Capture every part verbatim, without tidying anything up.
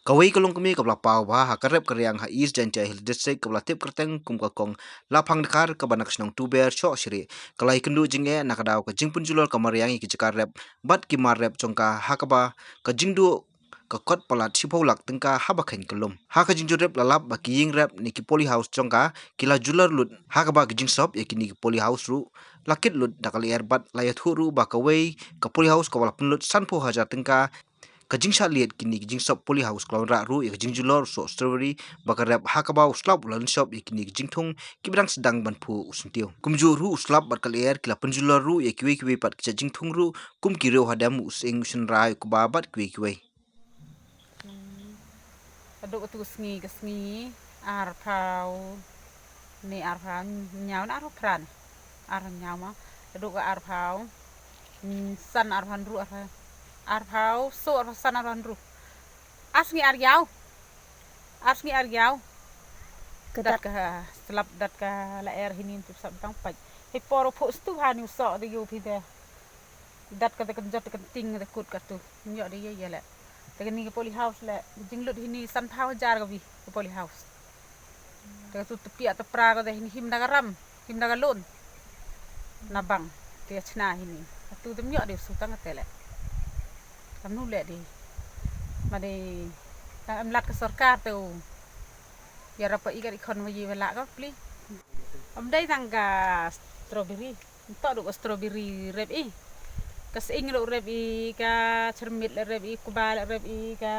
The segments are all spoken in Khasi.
Kawei ka longkmie kaba la paw bha ha ka rep ka riang ha East Jaintia Hills District kaba la tip kyrteng kum ka kong Laphang Dkhar kaba na ka shnong Tuber Shoh Shrih, ka la ïakynduh jingeh na ka daw ka jingpynjulor ka mariang ïa ki jaka rep bad ki mar rep jong ka, ha kaba ka jingduh ka kot palat shiphew lak tyngka haba kheiñ ka lum. Ha ka jingjurip la lap ba ki ïing rep ne ki poly house jong ka ki la julor lut, ha kaba ka jingsop ïa kine ki poly house ruh la kit lut da ka lyer bad la ïathuh ruh ba kawei ka poly house kaba la pynlut sanphew hajar tyngka. Ka jingshah liat kine ki jingsop poly house ka la wanrah ruh ïa ka jingjulor u soh strawberry ba ka rep, ha kaba u slap u la lynshop ïa kine ki jingthung kiba dang sdang ban phuh u syntiew. Kumjuh ruh u slap bad ka lyer ki la pynjulor ruh ïa kiwei kiwei pat ki jait jingthung ruh kum ki riew hadem, u sying, u shynrai, u kba bad kiwei kiwei. Hmm. Haduh katu ka sngi, ka sngi arphew ne arphew hynñiew ne arphew phra ne? Arphew hynñiew ma. Haduh ka arphew, hmm, san, arphew hynriew, arphew, arphew saw, arphew san, arphew hynriew. Ar sngi ar ïaw. Ar sngi ar ïaw. Ka dat, dat ka slap, dat ka lyer hi ni, ym tip sap tang pat. Hi por u phuh stu ha ni u soh de ïoh phi de. Dat ka de kynjot ka kynting de kut katu. Ym ïoh de ïa ïa leh. Te kani ka poly house leh, jinglut hi ni sanphew hajar ka wi ka poly house. Te katu tpiah tpra ka de hi ni him da ka ram, him da ka loan. Na bank te ïa chna hi ni. Katu te ym ïoh de u sutang ka te leh. Kamnu leh de. Ma de tang em lad ka sorkar te u ïarap ka i ka i khon wa yi wa lah ka pli. Ym dei tang ka strawberry. Nto duk ka strawberry rep i. Ka sying duk rep i, ka chyrmit le rep i, kba le rep i, ka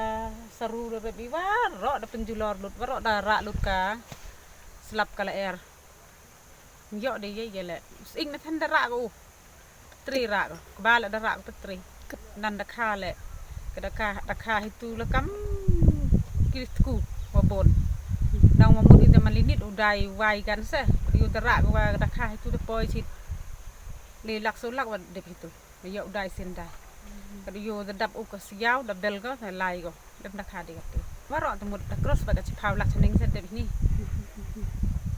saru le rep i, waroh da pynjulor lut, waroh da rah lut ka slap ka lyer. Ym ïoh de ïa ïa leh. Sying na than da rah ka u. Pyntrei rah ka. Kba le da rah ka pyntrei. Nan da kha le. Ka da kha, da kha hi tu le kam ki tku wa bon. Dang wa mut i da malinit u dai wai gan se. Yu da rah ka wa da kha hi tu da poi chit. Li lak so lak wa dep hi tu. Ma ïa u dai sien dai. Ka da ïoh da dap u ka siaw, da bel ka, da lai ka. Dep da kha de katu. Waroh te mut da cross ba ka chiphaw lak chaning sa dep hi ni.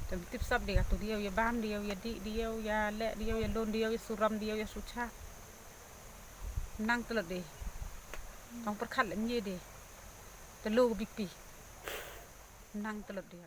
Te tip sap de katu, de ïa bam, de ïa dih, de ïa leh, de ïa loan, de ïa suram, de ïa sucha. Nang tlot de. Tang pyrkhat leh ym ïa de. Te lo ka B P. Nang tlot de.